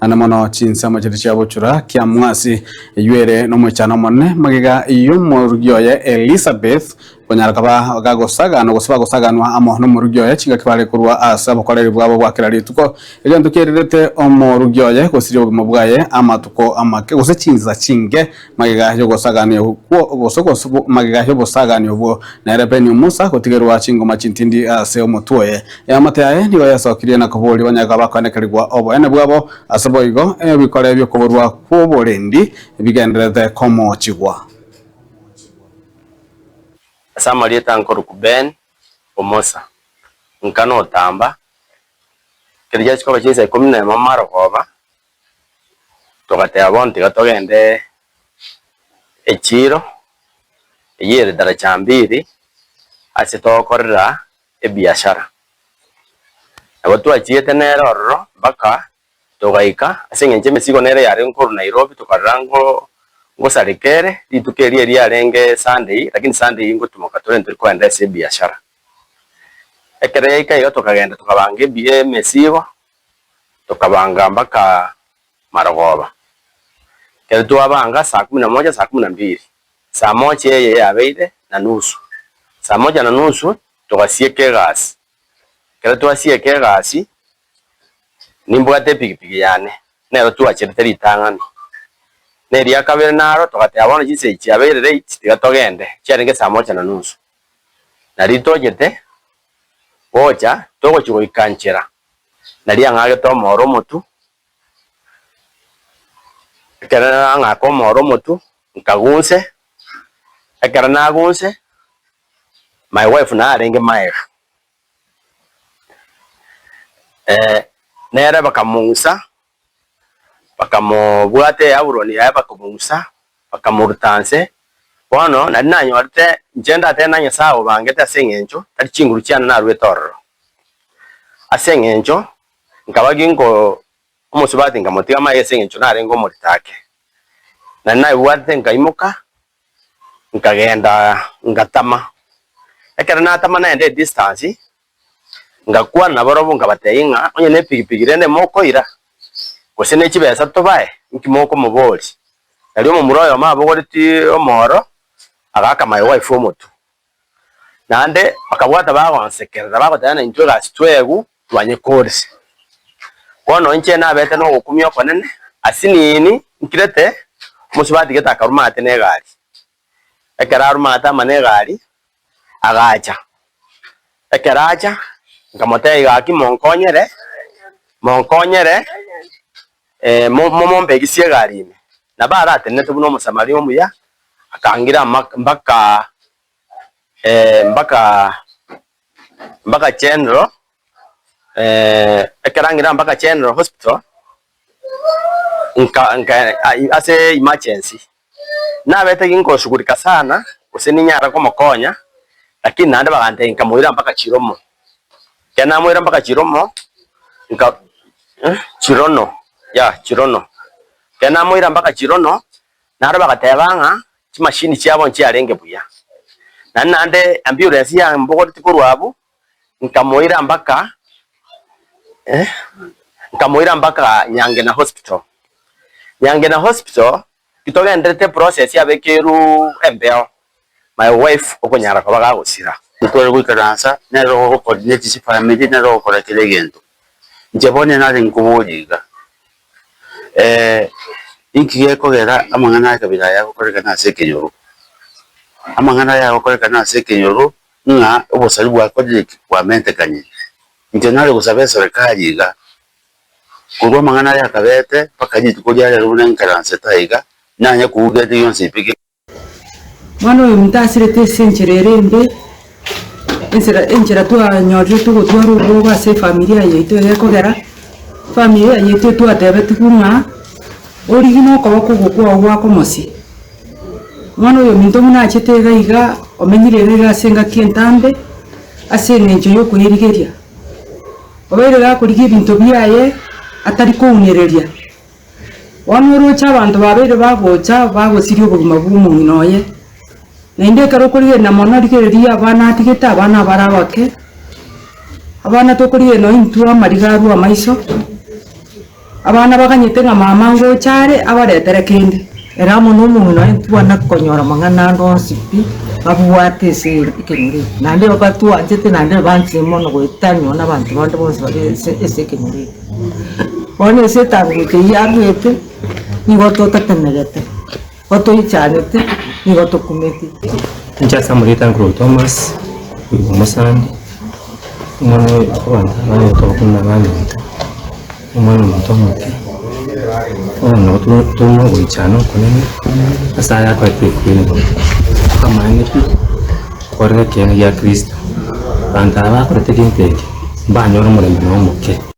Ande mono chinsemo chiria chia bochura kiamwasi, eyio ere nomoichano omonene magega y'omorugi oye Elisabeth konyara koba gagosaganwa gose bagosaganwa amo nomorugi oye chingaki bare korwa ase obokoreri bwabo bwa kera rituko. Egento kiererete omorugi oye gosiria obogima bwaye amatuko amake gose chinsa chinke Magega y'ogosagania okwo, gose magega y'obosagani obwo, nere Beni Musa gotigerwa chingoma chintindi ase omotwe oye. Eamate yaye nigo yasokirie na koboria banyare bakoenekerigwa oboene bwabo, ase boigo ebikore bi'okoborwa kw'oborendi bigendererete komochigwa. Ase amarieta nkorokwa Ben Omosa, nka notamba, ekero giachia koba chinsa ikomi na emo marogoba, Togateba bono tiga togende echiiro eyio ere daraja mbili ase togokorera ebiashara. Nabo twachiete nere ororo mpaka togaika ase eng'encho emesigo nere yarenge korwa Nairobi tokarora ngo ngosareka ere, rituko erio eriarenge Sunday lakini Sunday ngotumoka tore ntori kogenda ase ebiashara. Ekero yaika iga tokagenda tokabanga emesigo. Tokabanga mpaka marogoba. Ekero twabanga saa kumi na moja, saa kumi na mbili, saa moja eye yabeire na nusu, saa moja na nusu togasieka egasi. Ekero twasieka egasi, nimbwate epikipiki yane, nero twacherete ritang'ani. Na eria kabere naro togateba bono chinsa echi chiabeire late tiga togende, chiarenge saa moja na nusu. Nario tochete gocha, togochia goika nchera. Nario ang'agete omoro omotwe, ekero ang'aka omoro omotwe, nkagunse, ekero nagunse, my wife narenge maega, nere bakamong'usa, Bakamobwata eaburoni yaye bakamong'usa, bakamoruta nse. Bono nario nanyorete inche ndatebe na Nyasae obangete ase eng'encho tari chinguru chiane naruete ororo. Ase eng'encho nkaba ginko omosubati nkamotiga amaye ase eng'encho narenge omorito ake. Nario naebwatete nkaimoka, nkagenda ngatama. Ekero natama naenda edistance. Ngakwana nabarabwo nkabatebia ng'a onye nepigipigi rende mokoira, gose ne chibesa tobae, inki mokomoboria? Nario omomura oyomo abogoretie omoro, agaaka my wife omotwe. Naende bakabwata bagonsekerera bagoteba ng'a intwe egasi twegwe twanyekorire. Bono inche nabete nogokumia okonene, asinini nkirete, omosubati gete akaruma ate na egari. Ekero arumate amo negari, agacha. Ekero acha, nkamotebia gaki monkonyere, monkonyere momombegisie egari ime. Nabo aratenenete buna omosamaria omuya, akangira mpaka mpaka mpaka General, ekero angira mpaka General Hospital, nka nka ase emergency. Nabete ginkosugurika sana, gose ninyare komokonya, lakini naende bagantebia nkamoira mpaka Chiromo. Ekero namoira mpaka Chiromo, nka Chirono yeah Chirono. Ekero namoira mpaka Chirono, naro bagateba ng'a chimashini chiabo nchiarenge buya. Naende naende ambulance yambogoretie korwa abwo, nkamoira mpaka nkamoira mpaka Nyangena Hospital. Nyangena Hospital, Titogenderete process yabekeirwe embeo, my wife okonyara koba gagosira. Ntware goikaransa nere ogocoordinate chifamiri nere ogokora kera egento. Inche bono nare nkoboria iga, inki gekogera amang'ana aya kabere aya agokorekana ase ekenyoro? Amang'ana aya agokorekana ase ekenyoro ng'a obosari bwakorire ki? Bwamentekanire. Inche nare gosaba eserekari iga, Korwa amang'ana aya akabete mpaka rituko ria rero buna nkaransete aiga, nanye kouga ende yonsi pi. Bono oyo omonto asirete ase enchera ere embe, ensera enchera twanyorire togotwara obwoba ase efamilia yaito egekogera, efamilia yaito twatebetigwe ng'a origie na okoboko oko kwao gwakomosia. Bono oyo ominto buna achete iga iga, omenyire iga iga ase engaki entambe, ase eng'encho ya okoyerigeria. Obeire gakorigia ebinto biaye atari kounereria. Bono oroche abanto babeire bagocha bagosiria obogima bw'omong'ina oye. Naende ekero okorigereria mono rigereria abana atigete abana abare abake, abana tokorigereria nonye intwe amariga arwe amaiso. Abana baganyete ng'a mama ngocha are abaretere kende. Ere amo nomong'ina oye ntibwana konyora amang'ana ande onsi pi babwate ase ekenyoro eke, naende batwanchete naende banchire mono goetania nonya na abanto bande bonsi bare ase ase ekenyoro eke. Bono ase etanguche eyio arwete, nigo totatemegete, gotoichanete, nigo tokumeti. Inche ase amarieta Uncle Thomas, oyo omosani, omwana oyo abanto abanyete obokong'u na abanyete, omwana omonto omoke, bono nabo tore na ogoichana okonene, ase aya akoete ekweli, amaene pi, korera ekeene gia Kristo, abanto aba bakorete egento eke, mbanyore omorembe na omoke.